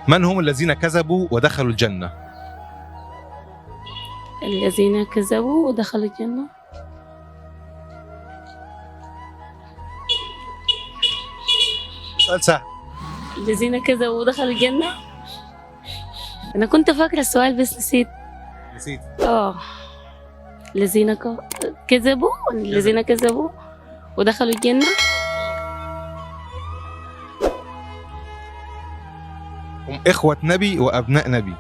من هم الذين كذبوا ودخلوا الجنة؟ الذين كذبوا ودخلوا الجنة. سؤال سهل. الذين كذبوا ودخلوا الجنة. أنا كنت فاكرة السؤال بس نسيت. نسيت. الذين كذبوا، الذين كذبوا ودخلوا الجنة. هم إخوة نبي وأبناء نبي.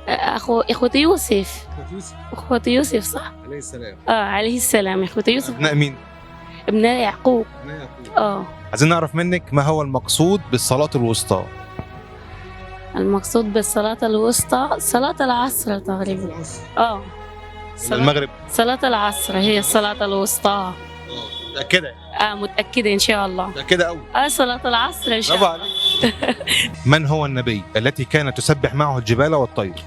إخوة يوسف. إخوة يوسف صح؟ عليه السلام. عليه السلام. إخوة يوسف. أبناء مين؟ أبناء يعقوب. أبناء يعقوب. عايزين نعرف منك ما هو المقصود بالصلاة الوسطى؟ المقصود بالصلاة الوسطى صلاة العصر تقريبا. المغرب. صلاة العصر هي الصلاة الوسطى. متأكدة؟ متأكدة إن شاء الله. متأكدة أوي. صلاة العصر إن شاء الله. برافو عليك. من هو النبي التي كانت تسبح معه الجبال والطير؟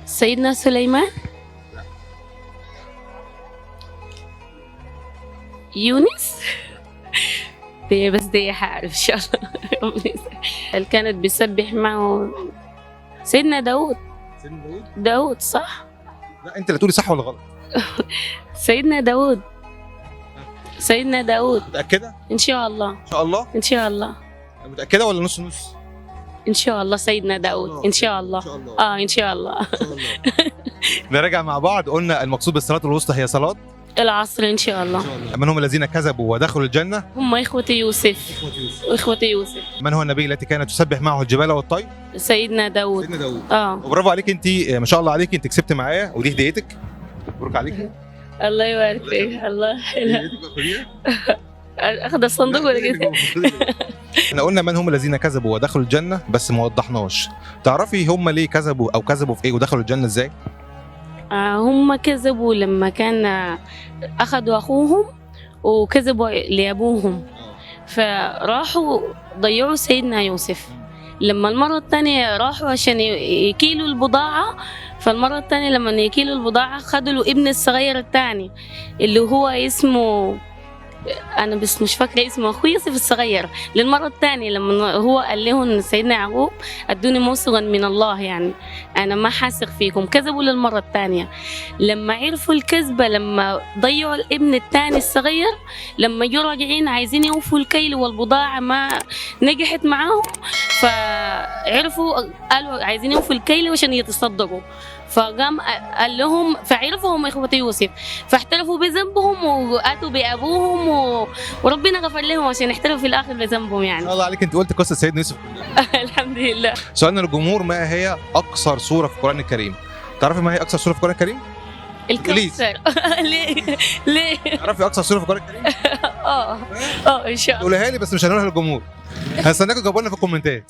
سيدنا سليمان. يونس. دي بس دي هعرف إن شاء الله. اللي كانت بتسبح معه سيدنا داود. سيدنا داود؟ داود صح؟ لا أنت اللي تقولي صح ولا غلط. سيدنا داود. سيدنا داود. متأكدة؟ إن شاء الله. إن شاء الله؟ إن شاء الله. متأكدة ولا نص نص؟ إن شاء الله سيدنا داود. إن شاء الله. إن شاء الله. إن شاء الله. نراجع مع بعض. قلنا المقصود بالصلاة الوسطى هي صلاة العصر إن شاء الله. من هم الذين كذبوا ودخلوا الجنة؟ هم إخوة يوسف. إخوة يوسف. من هو النبي التي كانت تسبح معه الجبال والطير؟ سيدنا داود. سيدنا داود. وبرافو عليك أنت، ما شاء الله عليك، أنت كسبت معايا ودي هديتك. مبروك عليك. الله يبارك فيك. الله أخذ الصندوق ولا كده؟ احنا قلنا من هم الذين كذبوا ودخلوا الجنة بس ما وضحناش. تعرفي هم ليه كذبوا أو كذبوا في إيه ودخلوا الجنة إزاي؟ هم كذبوا لما كان أخذوا أخوهم وكذبوا لأبوهم، فراحوا ضيعوا سيدنا يوسف. لما المرة الثانية راحوا عشان يكيلوا البضاعة، فالمرة الثانية لما يكيلوا البضاعة خدوا له ابن الصغير الثاني اللي هو اسمه، أنا بس مش فاكرة اسمه، أخوه يوسف الصغير. للمرة الثانية لما هو قال لهم سيدنا يعقوب أدوني موثقا من الله، يعني أنا ما حاسق فيكم. كذبوا للمرة الثانية. لما عرفوا الكذبة، لما ضيعوا الابن الثاني الصغير، لما جو راجعين عايزين يوفوا الكيل والبضاعة ما نجحت معاهم، فعرفوا قالوا عايزين يوفوا الكيل عشان يتصدقوا. فقام قال لهم، فعرفوا هم إخوة يوسف، فاحترفوا بذنبهم وآتوا بأبوهم وربنا غفر لهم عشان احترفوا في الآخر بذنبهم يعني. ما شاء الله عليك، أنت قلت قصة سيدنا يوسف. الحمد لله. سؤالنا للجمهور، ما هي أقصر سورة في القرآن الكريم؟ تعرفي ما هي أقصر سورة في القرآن الكريم؟ الكوثر. ليه؟ ليه؟ تعرفي أقصر سورة في القرآن الكريم؟ إن شاء الله. قولها لي بس مش هنقولها للجمهور. هستناكم تجاوبوا لنا في الكومنتات.